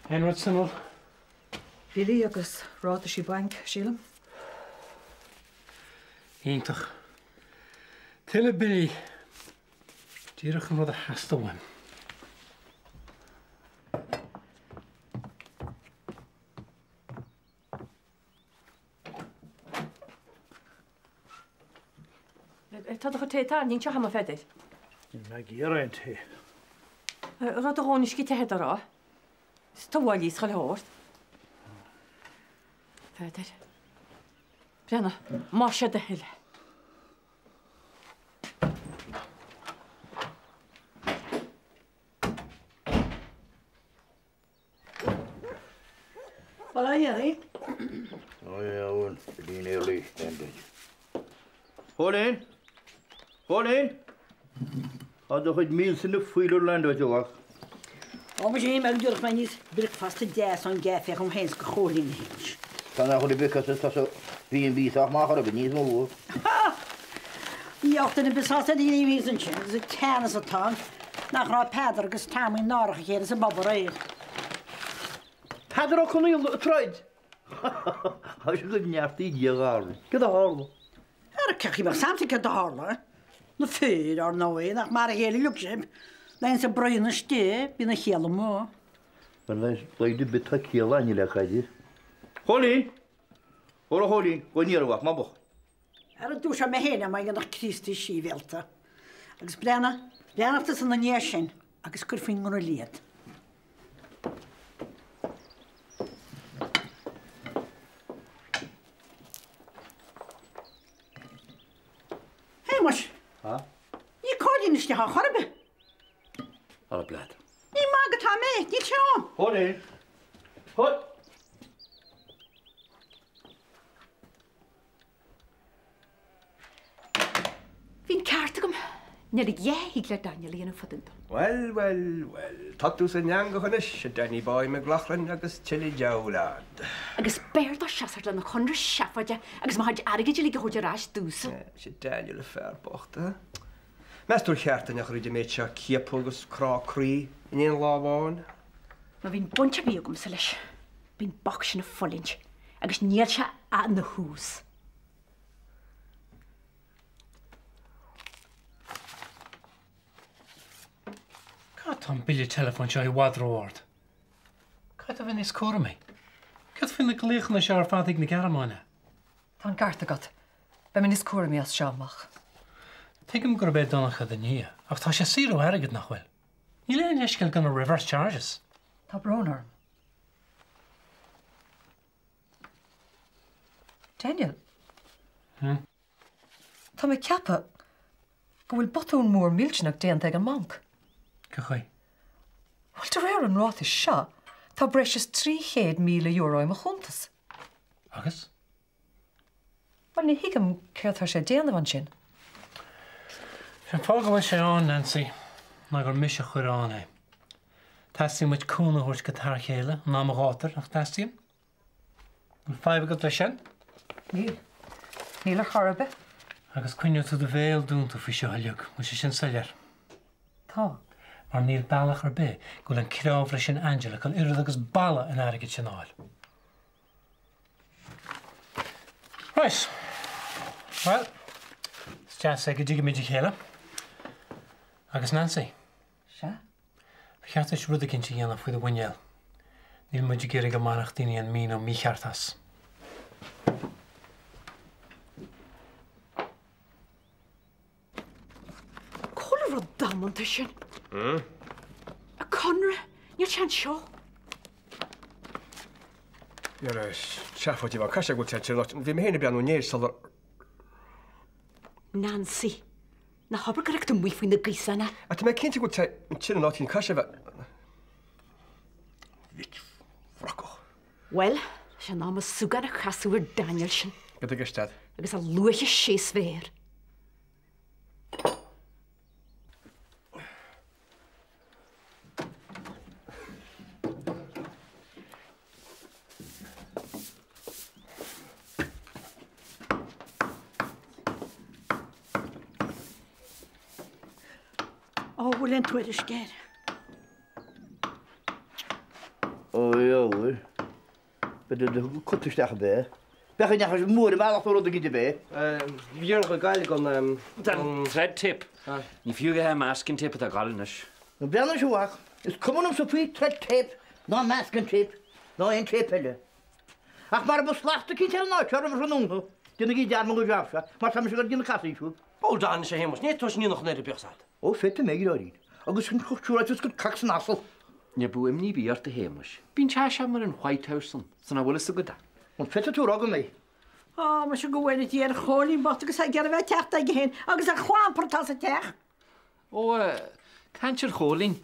Aon rud suimiúil? Billí agus ráitisí bainc, sílim. Iontach. Tuilleadh billí. Díreach an rud a theastaigh uaim. Tá do chuid tae tarraingthe anseo agam, a Pheadair. Níl mé ag iarraidh aon tae. Raibh do dhóthain uisce te do rá. Is tú a líos chuile shórt. Pheadair. Breathnaigh, más é do thoil é. Bhuel, a dhéanaí. Chóilín! Chóilín! Tá do chuid milse ina fuil ar Lando Joe. Ó, muise ní mé go dtiúrfadh mé aníos bricfeasta deas ón gcaife dhom féin 's do Chóilín a Shéamais. Tá nach bhfuil bricfeasta tusa bhí an bhí sách maith orthu níos mó. Ha! Ní bheadh duine ar bith sásta a dhéanamh thíos ansin agus an teannas atá ann nach raibh Peadar agus Tommy náireach a chéile sa bpub aréir. Peadar Ó Conaola ag troid! Tá sé go neartaí Dia dhár. Cad a tharla? Ara cé chaoi a mbeadh 's a'msa céard a tharla? Na fir, ár ndóigh, nach mar a chéile uilig sibh. Nuair a bhíonns an braon istigh, bíonn an chiall amuigh. Bhuel, ar laghad ar bith tá ciall a'inn le caidé. Chóilín! Óra Chóilín, go n-iarrfadh, má bheadh. Ara dúiseoidh mé féin é mar dhéanfadh Críostaí síbhéalta. Agus breathnaigh, breathnaigh tusa ina ndiaidh sin agus cuir faoin ngrille iad. A Shéamais! Ha? Níl Cóilín istigh ar chor ar bith. Ara blead. Ní maith atá mé, níl sé ann. Chóilín! Chóil! Bhí an ceart agam. Níl a dhath a thig le Daniel a dhéanamh fá dtaobh dó. Bhuel, bhuel, bhuel, tá tú san eangach anois, a Danny Boy McLoughlin, agus tuilleadh deabhail a'd. Agus b'fhearr dó seasamh lena chonradh seafóideach agus mo chuid airgid uilig a thabhairt ar ais domhsa. Sea, Daniel, an fear bocht, eh? Meas tú ar cheart duine a chur fríd an méid seo ciapadh agus crá croí in aon lá amháin? Má bhíonn baint ar bith agamsa leis, bíonn boc sin ag fulaingt agus níl sé ach ina thús. Cad tá an bille teileafóin seo i bhfad ró-ard? Caithfidh tú a bheith níos cúramaí. Cad faoi na glaochanna seo ar fad chuig na Gearmáine? Tá an ceart agat. Beidh mé níos cúramaí as seo amach. Tuigim gurb é Donncha do nia, ach tá sé saor ó airgead, nach bhfuil? Níl aon leithscéal gan na reverse charges. Tá brón orm. Daniel. Hmm? Tá mé ag ceapadh go bhfuil botún mór millteanach déanta ag an mbanc. Cén chaoi? Bhuel, de réir an ráitis seo, tá breis is €300,000 i mo chuntas. Agus? Bhuel, ní thuigim céard tá sé ag déanamh ansin. Sé an fáth go bhfuil sé ann, Nancy, ná gur mise a chuir ann é. Teastaíonn uait cúnamh a thabhairt do d'fhear chéile in am ghátair, nach dteastaíonn? Bhfuil fadhb agat leis sin? Níl. Níl ar chor ar bith. Agus coinneoidh tú do bhéal dúnta faoi seo uilig, bhfuil sé sin soiléir? Tá. Mar níl bealach ar bith go bhfuil an cneámhaire sin Angela chun oiread agus balla an airgid sin a fháil. Right. Bhuel, is deas é go dtuigimid a chéile. Agus Nancy. Sea? Ba cheart duit rud eicínt a dhéanamh faoi do mhuinéal. Níl muid ag iarraidh go mbainfeadh daoine an míniú mícheart as. Cá bhfuil an rud damanta sin? An conradh? Níl sé anseo. Ar seafóid a bheadh caise go bhfuil sé ansin. Bhí mé féin ag breathnú inné sular. Nancy. Ná habair go raibh tú amuigh faoi na gaosáin. Ach tá mé cinnte go bhfuil sé ansin in áit éigin caithfidh sé a bheith. Bhit bhrocach. Bhuel, tá sé in am an súgán a chasadh ar Daniel sin. Cad é i gceist agat? Agus a luaithe is is féidir. Ó, bhfuil aon tuairisc air? Ó. Dobhair. B'fhéidir do thug cut isteach ab é. Bheadh an neachais mór i mbealach nó rud éigin ab é. Bhí an Ghaeilge an. Thread tape. Ní fiú a dhath masking tape atá ag gabháil anois. Nó breathnaigh seo amach, is cuma liomsa faoi thread tape ná masking tape ná aon tape eile. Ach mara bhfuil slacht eicínt ar an áit seo roimh an tráthnóna, déanaigí dearmad den jab seo, mar tá mise ag dul ag déanamh casaoid fúibh. Hold on, a Shéamuis, ní tusa ní nach n-oireadh bíodh sad. Ó, féadfaidh mé, a Ghearóidín, agus an siúráilte is go cac san asal. Ní bíodh imní ar bith ort, a Shéamuis. Bíonn teach seo mar an White House ann, san nach bhfuil fhios agat é. An féadfaidh tú a rá go mbeidh? Á, muise go bhfóire Dia ar Chóilín bocht agus é ag iarraidh a bheith ag teacht aige féin agus an clampar atá sa teach. Ó, caint ar Chóilín,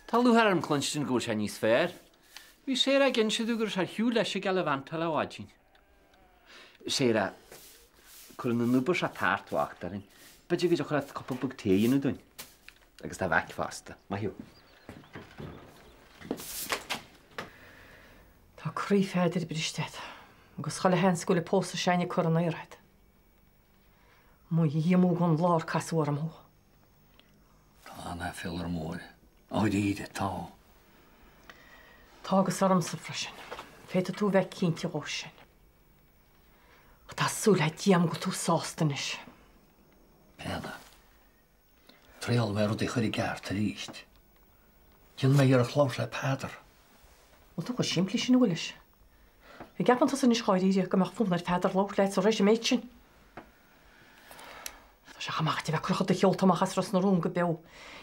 tá lúcháir orm cluinstin go bhfuil sé níos fearr. Bhí Sarah ag inse domh go raibh sé ar shiúl leis ag gallivantáil ar maidin. Sarah, cuireann an obair seo tart bhocht orainn. B'fhéidir go dtiocfadh leat cupa beag tae a dhéanamh dúinn. Agus do mhac fosta. Maith thú. Tá croí Pheadair briste agat, agus chuile sheans go bhfuil an pósadh s'againne curtha in aer agat. Mo Dhia amú gan lár casadh orm thú. Tá an-aiféala orm a Mháire. Dáiríre, tá. Tá agus ormsa freisin. Féadfaidh tú bheith cinnte dhó sin. Ach tá súil le Dia agam go bhfuil tú sásta anois. Bréanna. Triailfidh mé rudaí a chur i gceart arís. Déanfaidh mé iarracht labhairt le Peadar. Bhfuil tú chomh simplí sin, a bhfuil fhios? An gceapann tusa anois dháiríre go mbeadh fonn ar Pheadar labhairt leat tar éis an méid sin? Tá sé chomh maith agat a bheith ag crochadh do sheolta amach as Ros na Rún go beo.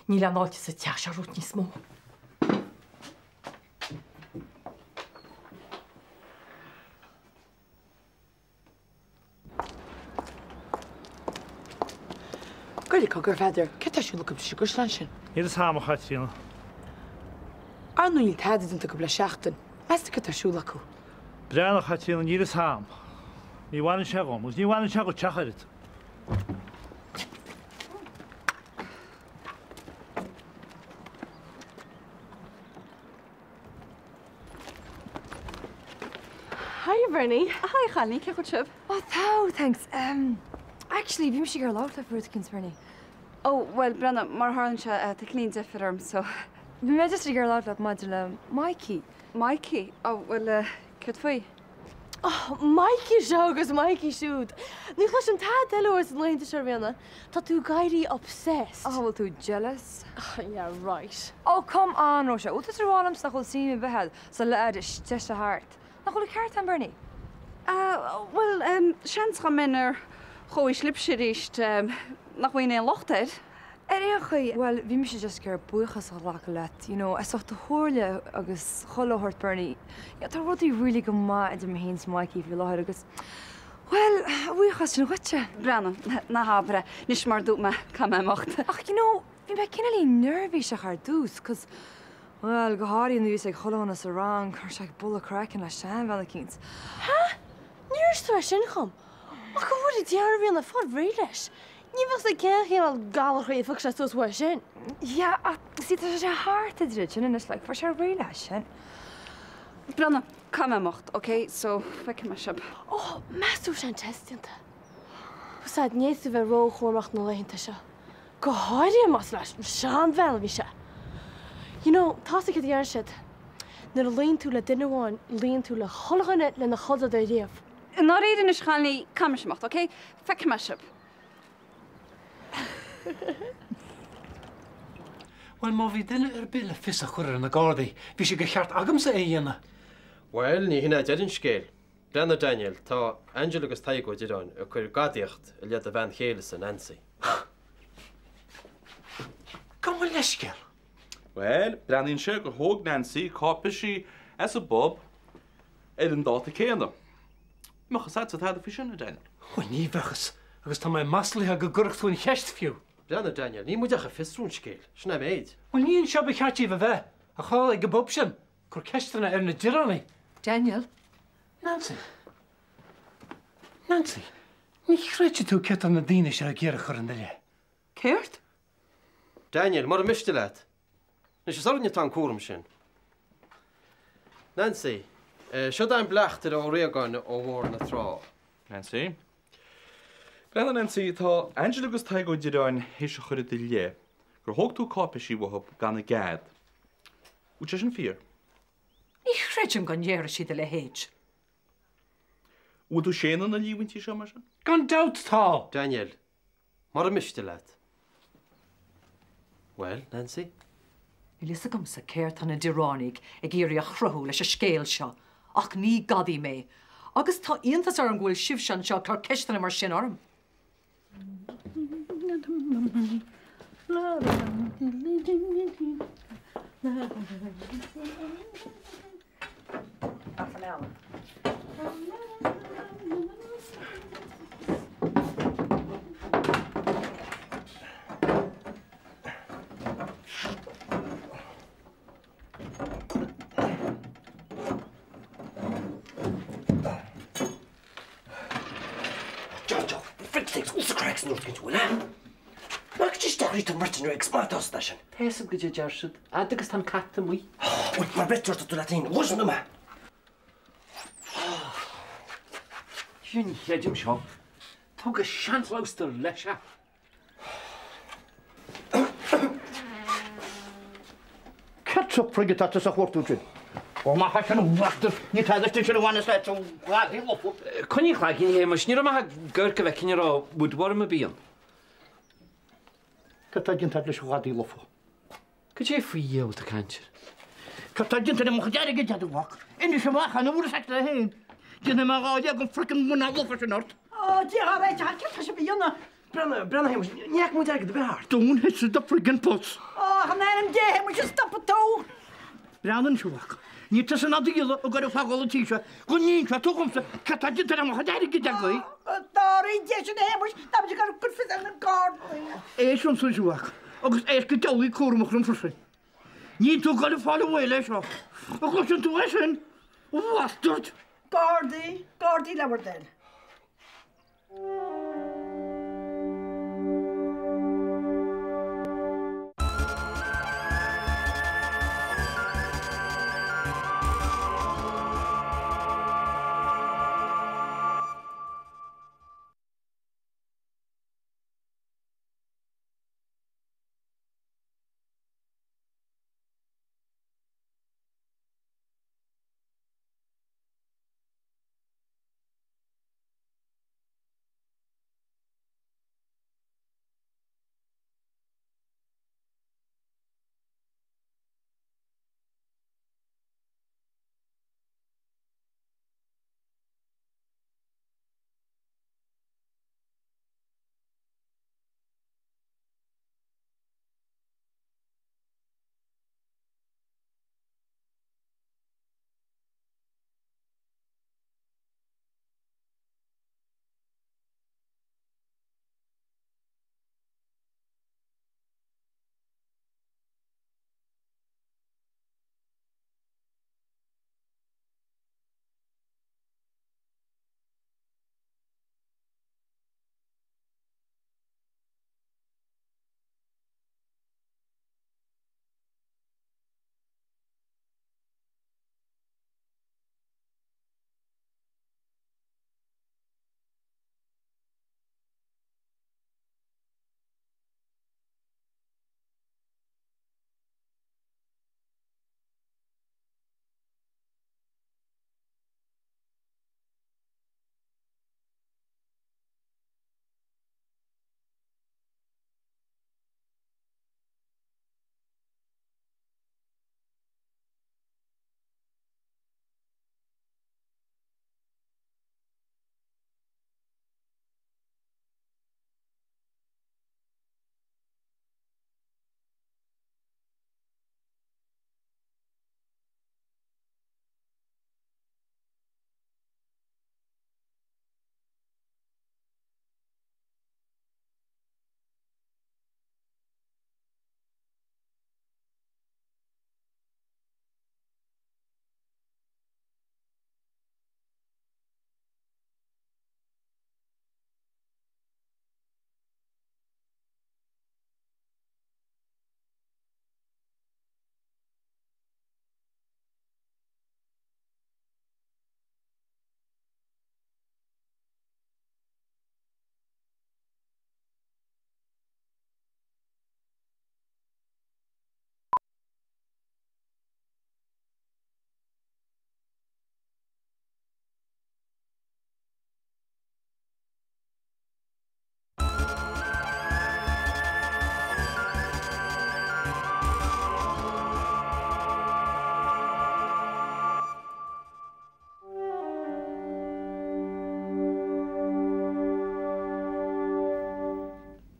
Níl aon fháilte sa teach seo romhat níos mó. Goidé cogar, a Pheadair, céard tá ar siúl acu sa gcaisleán sin? Níl fhios a'm, a Chaitríona. Ar ndóigh níl tada déanta acu le seachtain. Meas tú céard tá ar siúl acu? Breathnaigh, a Chaitríona, níl fhios a'm. Ní bhaineann sé dhom, agus ní bhaineann sé dhuit ach oiread. Hiya Bernie. Hi a chailíní, cén chaoi a bhfuil sibh? Oh tá, thanks. Um, actually, bhí mise ag iarraidh labhairt leat faoi rud eicínt, Bernie. Oh, bhuel, Brenna, mar a tharlaíonn sé, tá cineál deifir orm, so. Bhí mé just ag iarraidh labhairt leat maidir le Mikey. Mikey? Oh, bhuel, céard faoi? Oh, Mikey seo agus Mikey siúd. Ní chloisim tada eile uait na laethanta seo, Ríona. Tá tú ag éirí obsessed. Oh, bhfuil tú jealous? Oh, yeah, right. Oh, come on, Róise. Bhfuil tusa ag rá liomsa nach bhfuil suim ar bith agat sa leaid is deise thart? Nach bhfuil an ceart agam, Bernie? Ah, bhuel, seans dá mbeinn ar chomhaois libhse arís, nach bhfaighinn aon locht air. Ar aon chaoi, bhuel, bhí mise just ag iarraidh buíochas a ghlacadh leat, you know, as ucht do chomhairle agus chuile shórt, Bernie. You know, tá rudaí really go maith idir mé féin is Mikey faoi láthair agus, bhuel, a bhuíochas sin dhuitse. Bréanna, ná habair é. Anois mar a dúirt mé, caithfidh mé imeacht. Ach, you know, bhí mé cineáilín neirbhíseach ar dtús, 'cause, bhuel, go háirithe nuair a bhí sé ag chuile dhuine sa rang, go raibh sé ag bualadh craicinn le seanbhean eicínt. Hah? Níor inis tú é sin dhom. Ach go bhfóire Dia orainn, Ríona, fáil réidh leis. Ní bheadh 'fhios ag cén chineál galar chroí a phioc sé suas uaidh sin. Yeah, ach see, tá sé thart idir iad sin anois, like, fuair sé réidh leis sin. Bréanna, caithfidh mé imeacht, ok? So, feicfidh mé sibh. Ó, meas tú an bhfuil sé an test déanta? Bhuel, ní fhéadfaí bheith róchúramach na laethanta seo. Go háirithe más leis an seanbhean a bhí sé. You know, tá 'fhios agat céard a deireann siad. Nuair a luíonn tú le duine amháin, luíonn tú le chuile dhuine lena chodlad ariamh. I ndáiríre anois, a chailíní, caithfidh mise imeacht, ok? Feicfidh mé sibh. Bhuel, má bhí duine ar bith le fios a chur ar na Gardaí, bhí sé de cheart agamsa é a dhéanamh. Bhuel, ní hin é deireadh an scéil. Breathnaigh, Daniel, tá Angela agus Tadhg Ó Direáin ag cur gadaíocht i leith do bhean chéile-sa, Nancy. Gabh mo leithscéal. Bhuel, breathnaíonn sé gur thóg Nancy cáipeisí as an bpub ar an dáta céanna. Mbeadh fhios agatsa tada faoi sin, a Daniel? Bhuel, ní bheadh fhios, agus tá mé maslaithe go gcuirfeadh tú an cheist fiú. Breathnaigh, Daniel, níl muid ach ag fiosrú an scéil. Sin é an méid. Bhuel, ní anseo ba cheart díbh a bheith, ach thall ag an bpub sin, ag cur ceisteanna ar na Direánaigh. Daniel. Nancy. Nancy, ní chreidfidh tú céard tá na daoine seo ag iarraidh a chur ina leith. Céard? Daniel, mura miste leat. Anois is orainne atá an cúram sin. Nancy, Seo é an bleachtaire Ó Riagáin ó Bhóthar na Trá. Nancy. Breathnaigh, Nancy, tá Angela agus Tadhg Ó Direáin théis a chur i do leith gur thóg tú cáipeisí uathu gan a gcead. Bhfuil sé sin fíor? Ní Creidim go ndéarfadh siad a leithéid. Bhfuil tú ag séanadh na líomhaintí seo, mar sin? Gan dabht tá! Daniel, Mura miste leat. Bhuel, Nancy? Níl fhios agamsa céard tá na Direánaigh ag iarraidh a chruthú leis an scéal seo, ach ní gadaí mé, agus tá iontas orm go bhfuil sibhse anseo ag cur ceisteanna mar sin orm. Tá fhios agat goidé a deir siad, fhad agus tá an cat amuigh. Bhuel, mar bheitear tú leat féin, listen to me! Ní chreidim seo. Thug a seanlobhstar leis é. Cad sa frig atá tusa a chuartú sin? Ó má tá sin bhastar, ní tada istigh sin a bhaineas leat ó ghadaí lofa. Coinnigh chlaigín, a Shéamais, ní raibh mé ach ag amharc an bhfeicfinn an raibh woodworm ar bith ann. Cad tá déanta agat leis an ghadaí lofa? Cad é faoi Dhia a bhfuil tú ag caint air? Cad tá déanta le mo chuid airgid, a mhac? Inis amach an uair is ait le féin. Déanfaidh mé 12 den frickin muineál lofa sin ort. Ó, Dia ár réiteach, céard tá sibh a dhéanamh? Breathnaigh, breathnaigh, a Shéamais, ní fhaca muid airgead ar bith ort. Don't hit the friggin pus. Ó, in ainm Dé, a Shéamais, stop an tó. Breathnaigh anseo, a mhac. Níl tusa ná do ghiolla ag goil ag fágáil an tí seo go n-inseoidh tú dhomsa cad tá déanta le mo chuid airgid agaibh. Dáiríre Dé sin, a Shéamais, tá muid ag goil ag cur fios ar na Gardaí. Éist liomsa anseo, a mhac, agus éist go diabhlaí cúramach liom freisin. Níl tú ag goil ag fáil away leis seo. An gcloiseann tú é sin, a bhastard? Gardaí, Gardaí le bhur dtoil.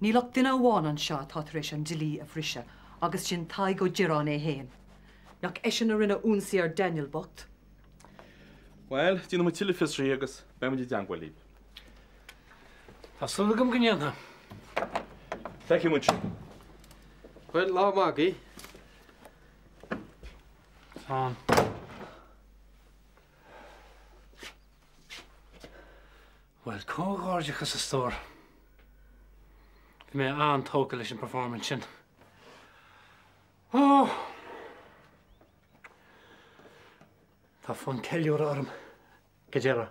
Níl ach duine amháin anseo atá tar éis an dlí a bhriseadh agus sin Tadhg Ó Direáin é féin. Nach eisean a rinne ionsaí ar Daniel bocht? Bhuel, déanfaidh muid tuilleadh fiosraithe agus beidh muid i dteangmháil libh. Tá súil agam go ndéanfaidh. Feicfidh muid sin. Bhuel, lá maith agaibh. Slán. Bhuel, comhghairdeachas a stór. Bhí mé an-tógtha leis an performance sin. Ó! Tá fonn ceiliúradh orm. Cad déarfá?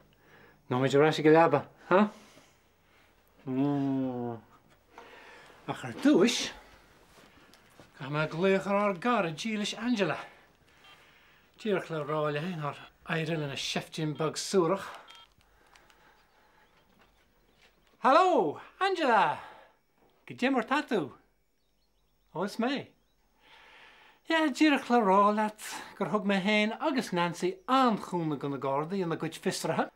Ngabhfaidh muid ar ais ag an leaba, ha? Mm. Ach ar dtúis, caithfidh mé glaoch ar ár gcara dílis Angela. Díreach le rá léi nár éirigh lena seiftín beag suarach. Haló, Angela! Goidé mar tá tú? Ó, is mé. Yeah, díreach le rá leat gur thug mé féin agus Nancy an-chúnamh do na Gardaí ina gcuid fiosraithe.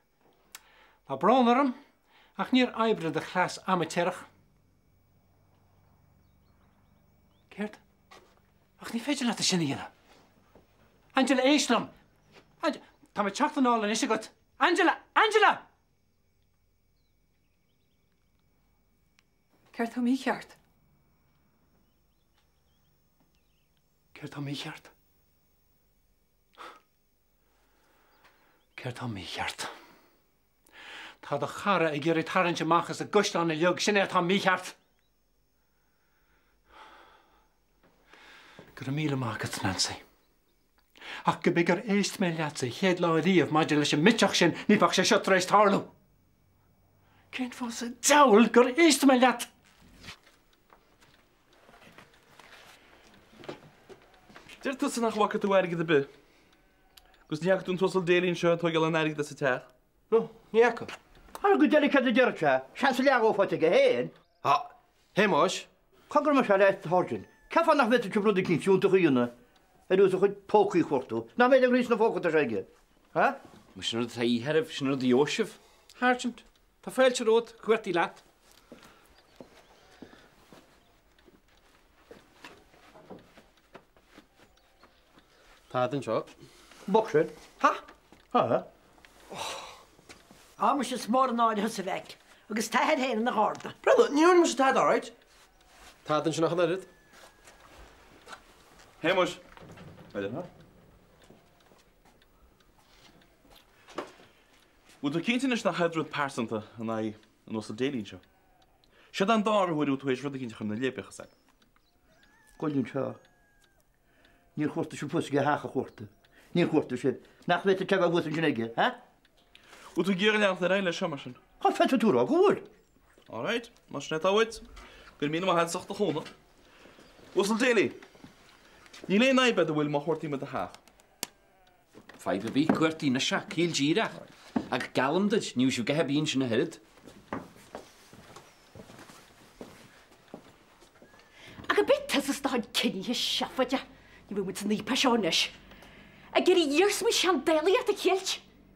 Tá brón orm, ach níor oibrigh do chleas amaitéarach. Céard? Ach ní féidir leat é sin a dhéanamh. Angela, éist liom! Angela, tá mé ag teacht anall anois chugat! Angela! Angela! Céard tá mícheart? Céard tá mícheart? Céard tá mícheart? Tá do chara ag iarraidh tarraingt amach as an gcaisleán uilig, sin é atá mícheart! Go raibh míle maith agat, Nancy. Ach go b'é gur éist mé leatsa an chéad lá riamh maidir leis an mbitseach sin, ní bheadh sé seo tar éis tarlú. Cén fáth sa diabhal gur éist mé leat? Deir tusa nach bhfaca tú airgead ar bith. Agus ní fhaca tú an tUasal Daly anseo ag tóigeáil an airgid as an teach? No, ní fhaca. Ar go deimhin céard a déarfadh sé, seans a leath dhó faighte aige féin. A Shéamais! Cogar muise a Sháirsint, cén fáth nach bhféadfadh sibh rud eicínt fiúntach a dhéanamh ar nós a chuid pócaí a chuartú? Nach mbeidh ag rith sna phóca atá sé aige? Ha? Bhuel, sin rud atá a dhíth oraibh, sin rud a gheobhaidh sibh. Sergeant, tá fáilte romhat, cuartaigh leat. Tada anseo. Boc sin. Ha! Ha! Á, muise is mór an náire thusa a mhaic, agus t'athair féin ina gharda. Brother, ní rinne mise tada, alright? Tada ansin ach an oiread. Shéamuis. Ha? Bhfuil tú cinnte anois nach aon rud pearsanta in aghaidh an Uasail Daly anseo? Siod an dara huair a bhfuil tú théis rud eicínt a chur ina léipeachas agat. Goil anseo. Níor chuartaigh sibh thuas aige a theach a chuartaigh. Níor chuartaigh sibh. Nach bhféadfadh sé a bheith thuas ansin aige, ha? Bhfuil tú ag iarraidh leanacht ar aghaidh leis seo, mar sin? Cha féadfaidh tú a rá go bhfuil. All right, más sin é atá uait. Go raibh míle maith agat as ucht do chúnamh. Uasal Daly, níl aon fhadhb agat an bhfuil má chuartaíonn muid do theach? Fadhb ar bith, cuartaigh anois é, caol díreach. Ach geallaim duit, ní bheidh sibh a dhath ar bith ansin ach oiread. Ach ab é tusa is do chuid cinnithe seafóide, ní bheadh muid san fhaopach seo anois. Ag iarraidh iarsmaí seandálaíochta a cheilt.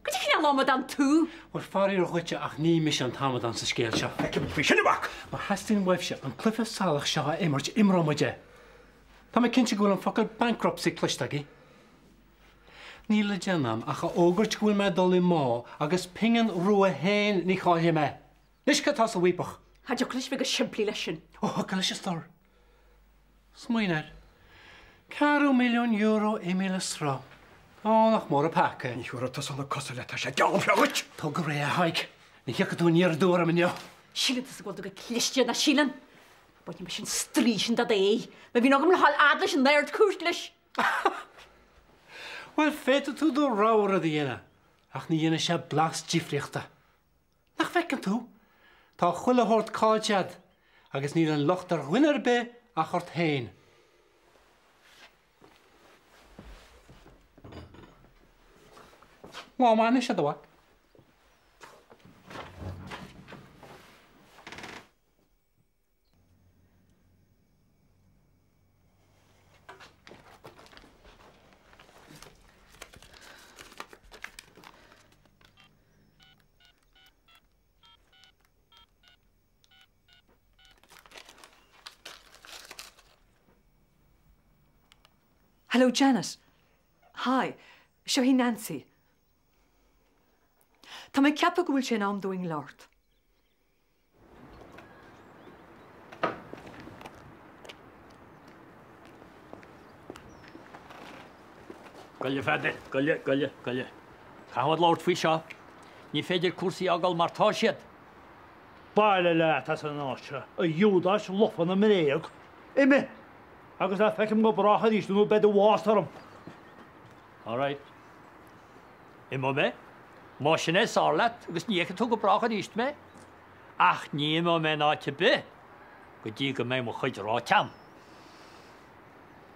Goidé cineál amadán tú? Bhuel, faraor dhuitse ach ní mise an t-amadán sa scéal seo. Feicfidh muid faoi sin, a mhac! Má theastaíonn uaibhse an cluiche salach seo a imirt, imreoidh muid é. Tá mé cinnte go bhfuil an focal bankruptcy cloiste agaibh. Níl le déanamh a'm ach a fhógairt go bhfuil mé ag dul i mbá agus pingin rua fhéin ní chaillfidh mé. Anois cad tá sa bhfaopach? Cha dtiocfadh leis bheith chomh simplí leis sin. Ó, thiocfadh leis a stór. Smaoinigh air. €250,000 imithe le sruth. Ó, nach mór an peaca é. Ní thiúrfaidh tusa na cosa leat, tá sé geallaim dhuit! Tóg go réidh é, a Thaidhg. Ní thiocfaidh tú aniar aduaidh orm inniu. Síleann tusa go bhfuil tú go cliste, nach síleann? Bainfidh mise an straoi sin de d'aghaidh. Má bhíonn agam le dhul fhad leis an Ard-Chúirt leis. Bhuel, féadfaidh tú do rogha rud a dhéanamh, ach ní dhéanfaidh sé blas difríochta. Nach bhfeiceann tú? Tá chuile shórt caillte a'd agus níl an locht ar dhuine ar bith ach ort féin. Lá maith anois, a do mhac. Hello Janet. Hi, seo í Nancy. Tá mé ag ceapadh go bhfuil sé in am dúinn labhairt. Goille, a Pheadair, goille, goille, goille. Caithfimid labhairt faoi seo. Ní féidir cúrsaí a fhágáil mar tá siad. Bailigh leat as an áit seo, a Ghiúdais lofa na mbréag. Imigh! Agus ná feicim go brách arís nó beidh do bhás orm! All right. Imeoidh mé. Más sin é is fearr leat, agus ní fheicfidh tú go brách arís mé. Ach ní imeoidh mé in áit ar bith go dtí go mbeidh mo chuid ráite a'm.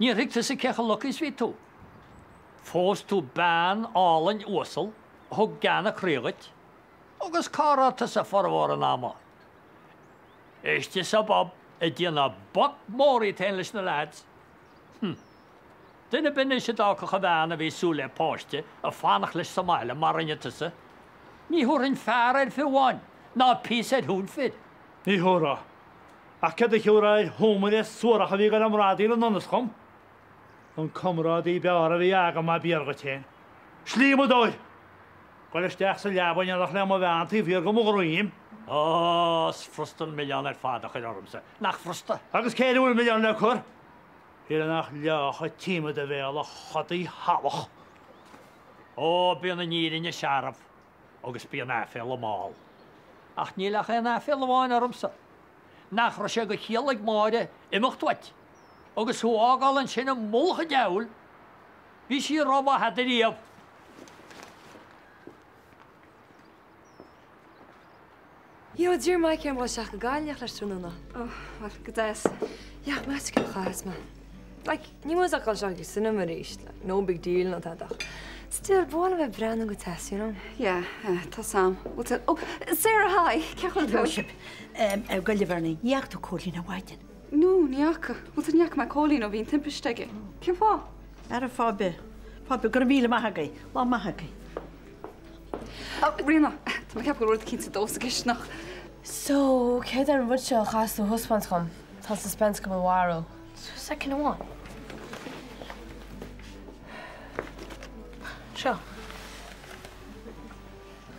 Níor thuig tusa cé chomh lucky is bhí tú. Phós tú bean álainn uasal a thug gean a croí dhuit, agus cá raibh tusa formhór an ama? Istigh sa bpub ag déanamh boc mór dhíot féin leis na lads. Hm. Duine ar bith anois a d'fhágfadh a bhean a bhí ag súil le páiste ag fanacht leis sa mbaile mar a rinne tusa, ní thabharfainn fear air fiú amháin, ná píosa ar thúin fir. Ní thabharfá. Ach céard a thiúrfá ar shúmaire suarach a bhí ag goil á mbradaíl anonn is chugam? An comrádaí b'fhearr a bhí agam ab fhíor dhuit féin. Slíomadóir! Goil isteach sa leaba in éineacht le mo bhean taobh thiar de mo dhroim. Ó, is furasta an milleán ar fad a chur ormsa, nach furasta? Agus cé air a bhfuil an milleán le cur? Shíl nach lách a tím i do bhéal a chodaí shalach. Ó, bíonn an fhírinne searbh agus bíonn aiféala mall. Ach níl ach aon aiféala amháin ormsa. Nach raibh sé de chiall ag Máire imeacht uait agus thú a fhágáil ansin i mullach an diabhail? Bhí sí rómhaith a'd ariamh. Yo, d'iarr Mikey orm dul isteach go Gaillimh leis tráthnóna. Oh, bhuel, go deas. Yeah, meas tú cén chaoi a chaithfeas mé? Like, níl muid ach ag dul isteach ag cinema arís, like, no big deal ná tada ach still, ba mhaith liom bheith ag breathnú go deas, you know? Yeah, tá 's a'm. Bhfuil tú, oh, Sarah, hi! Cén chaoi a bhfuil tú? Hello sibh. Gabh i leith, a Bhernie, ní fhaca tú Cóilín ar maidin? No, ní fhaca. Bhfuil tú, ní fhaca mé Cóilín ó bhí an timpiste aige. Cén fáth? Ara fáth ar bith. Fáth ar bith. Go raibh míle maith agaibh. Lá maith agaibh. Oh, Ríona, tá mé ag ceapadh go bhfuil rud eicínt sa dós sa gcisteanach. So, céard é an rud seo a chaithfeas tú a thaispeáint dhom? Tá an suspense do mo mharú. Soicind amháin. Seo.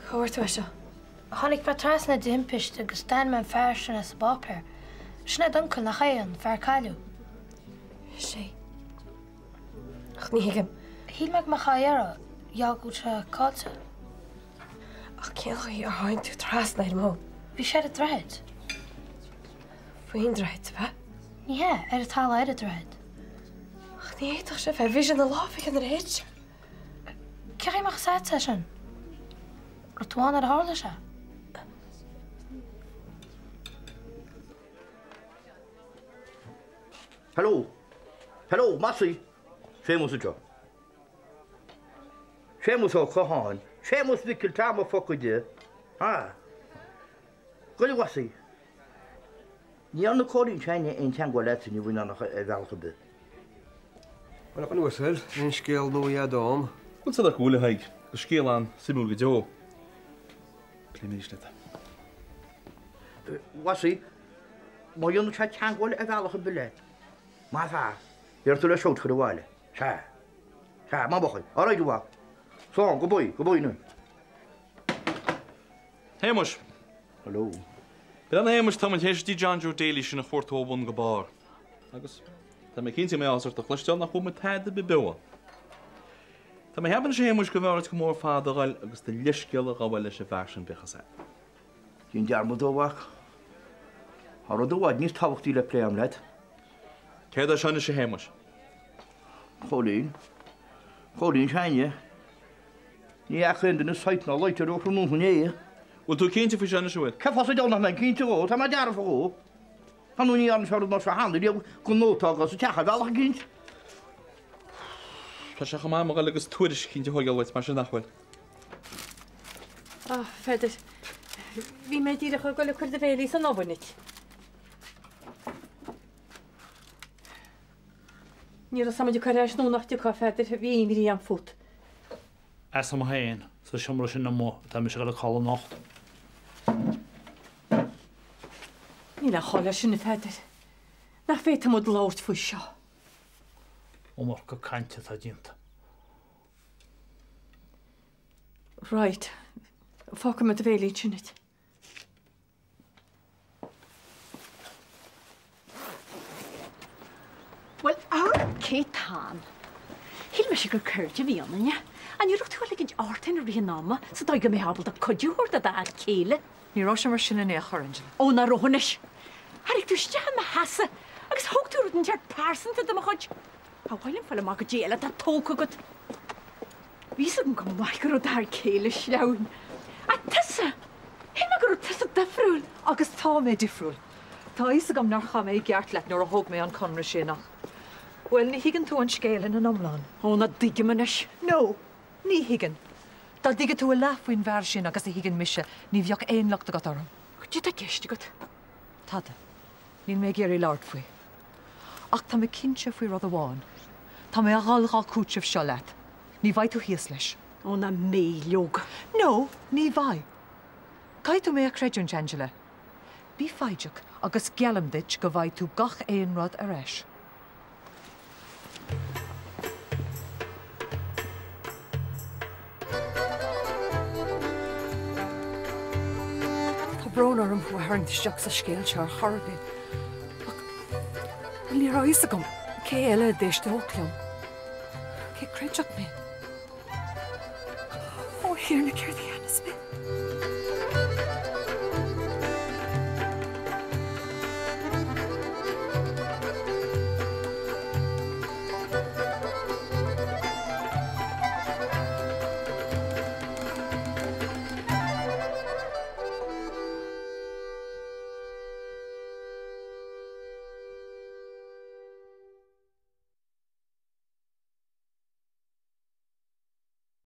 Cá bhfuair tú é seo? Tháinig mé trasna de thimpiste agus d'aithin mé an fear sin as an bpáipéar. Sin é d'uncail, nach é, an fear a cailleadh? Is é. Ach ní thuigim. Shíl mé go mbeadh aghaidh air, gheall go bhfuil sé caillte. Ach cén chaoi ar tháinig tú trasna air mo? Bhí sé ar an droichead. Faoin droichead, ab ea? Ní hea, ar an talamh ar an droichead. Ach ní fhéadfadh sé bheith, bhí sé ina lámh aige nuair a thit sé. Cén chaoi a mbeadh a fhios agat é sin? Raibh tú ann nuair a tharla sé? Hello! Hello, Mossie! Séamus anseo. Séamus Ó Catháin. Séamus Mhicil Tom a phóca de. Ha! Gabh i leith, a Mhossie. Ní dhearna Cóilín s'againne aon teagmháil leatsa inniu ar bhealach ar bith. Bhuel, a dhuine uasail, aon scéal nua agat dom? Bhuel, is dócha go bhfuil, a Thaidhg, agus scéal an-suimiúil go deo. Pléifidh mé arís leat é. A Mhossie, má dhéanann sé teagmháil ar bhealach ar bith leat, más ea, bhéarfaidh tú leis shout a chur abhaile. Sea. Sea, maith buachaill. All right, a mhac. Slán, goodbye, goodbye now. Shéamuis! Hello. Breathnaigh a Shéamuis, tá muid théis an John Joe Daly sin a chuartú ó bhun go barr. Agus tá mé cinnte go mbeidh áthas ort a chloisteáil nach bhfuair muid tada ar bith beo ann. Tá mé ag ceapadh anois a Shéamuis go mb'fhearr duit go mór ar fad a ghoil agus do leithscéal a ghabháil leis an bhfear sin bíodh fhios agat. Déan dearmad dó, a mhac. Tá rud i bhfad níos tábhachtaí le plé agam leat. Céard é seo anois a Shéamuis? Cóilín. Cóilín s'againne. Ní fhaca aon duine sight ná light air ó thráthnóna inné. Bhfuil tú cinnte faoi seo anois, an bhfuil? Cén fáth sa diabhal nach mbeinn cinnte dhó? Tá mé dearfa dhó. Ar ndóigh ní dhearna sé rud mar seo cheana riamh gan nóta a fhágáil sa teach ar bhealach eicínt. Tá sé chomh maith agam a ghoil agus tuairisc eicínt a thóigeáil uait mar sin, nach bhfuil? Á, Pheadair, bhí mé díreach ag goil ag cur do bhéilí san oven duit. Ní raibh muid ag cur as nó nach dtiocfá, a Pheadair, bhí imní orm fút. Asam féin, sa seomra sin amuigh atá mise ag dul a chodladh anocht. Níl aon chall leis sin, a Pheadair. Nach bhféadfaidh muid labhairt faoi seo? Iomarca cainte atá déanta. Right. Fágfaidh mé do bhéilí ansin duit. Bhuel, amharc cé tá ann. Shíl mise gur cairde a bhí ionainne. An raibh tú ag ligint ort féin i rith an ama sa dóigh go mbeifeá ábalta cuidiú a thabhairt do d'fhear céile? Ní raibh sé mar sin in aon chor, Angela. Ó, nach raibh anois. Tharraing tú isteach i mo sheasamh agus thóg tú rud inteacht pearsanta de mo chuid. Ba mhaith liom fáil amach goidé eile atá tógtha agat. Bhí fhios agam go maith go raibh d'fhear céile sleamhain. Ach tusa! Shíl mé go raibh tusa difriúil. Agus tá mé difriúil. Tá a fhios agam nár chaith mé i gceart leat nuair a thóg mé an conradh sin ach, bhuel, ní thuigeann tú an scéal ina iomlán. Ó, nach dtuigim anois. No, ní thuigeann. Dá dtuigfeadh tú a leath faoin bhfear sin agus a thuigeann mise, ní bheadh aon locht agat orm. Cad é atá i gceist agat? Tada. Níl mé ag iarraidh labhairt faoi. Ach tá mé cinnte faoi rud amháin. Tá mé a dhul dhá chúiteamh seo leat. Ní bheidh tú thíos leis. Ó, nach mbeidh, leoga. No, ní bheidh. Caithfidh tú mé a chreidiúint, Angela. Bí foighdeach agus geallaim duit go bhfaighidh tú gach aon rud ar ais. Tá brón orm thú a tharraingt isteach sa scéal seo ar chor ar bith, ach, bhuel, ní raibh a fhios agam cé eile a d'éisteodh liom. Cé a chreidfeadh mé? Ó, a Thiarna, céard a dhéanfas mé?